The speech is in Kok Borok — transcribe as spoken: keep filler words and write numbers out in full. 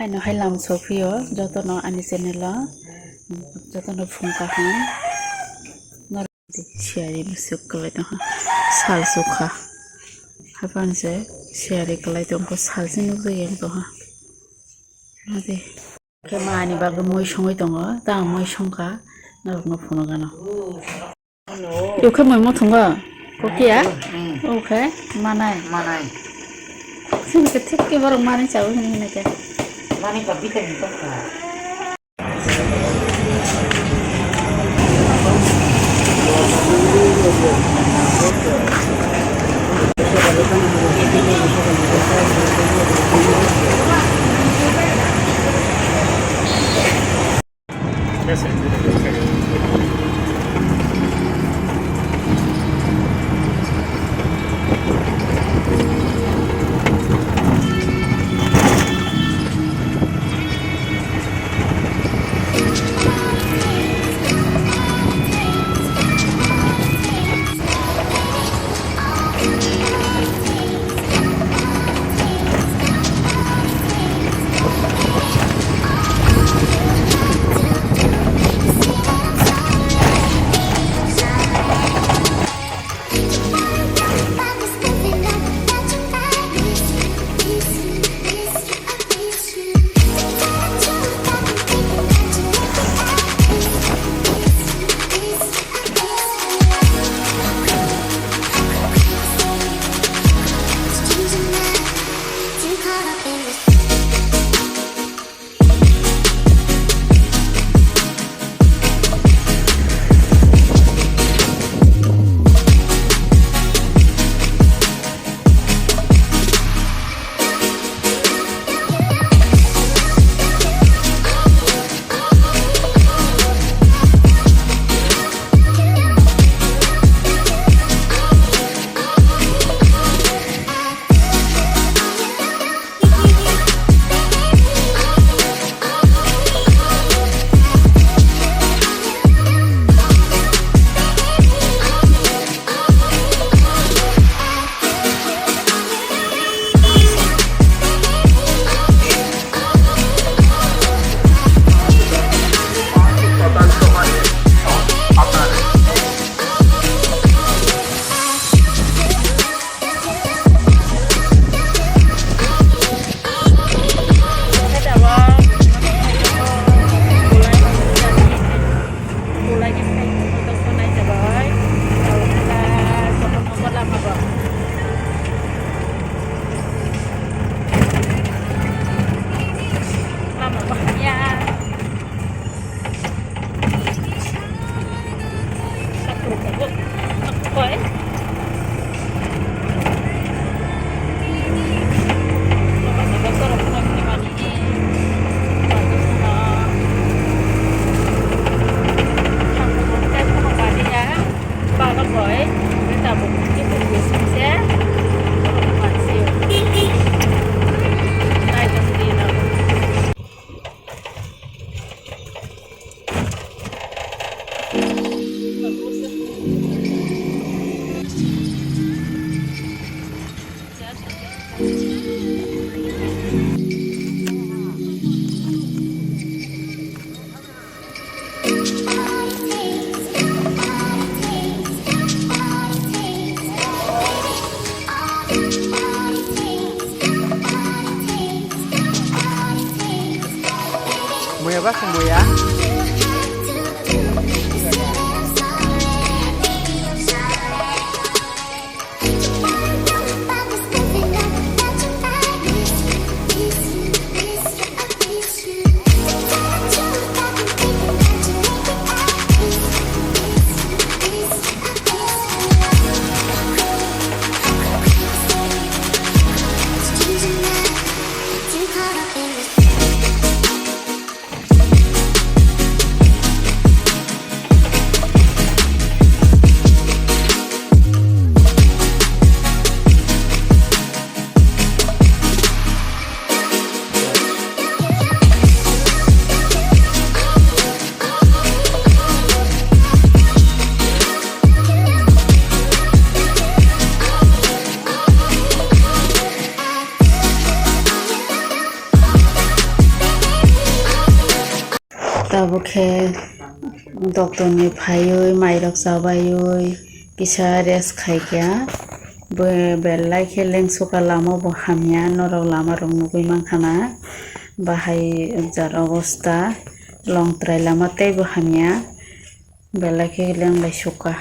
Ano hai lam sophiyo jotono ani channel o, jotono phung kaham. Norok siyari musuk kwlai tongkha, sal sukha. Haphang se siyari kwlai tongkha, sal se nukjagwi tongkha. Ade. Khe ma ani bagwi mui songwi tongo, ta mui songkha, norokno phunukgano. Ukhe mui muthungo, kokiya? Hmm. Ukhe manai. Manai. Sini khe thik khe borok manai chawi hwnwi hwnwi khe. Manai ba vitamin tongkha. Muya ba se muya. Tabuk khe doctor ni phaiwi mairok chabaiwi kisa rest khaikha. Bo belai khe lengsuka lama bo hamya, norok lama rok nugwi mankhana. Bahai jar obosta, longtrai lama teibo hamya, belai khe lenglai suka.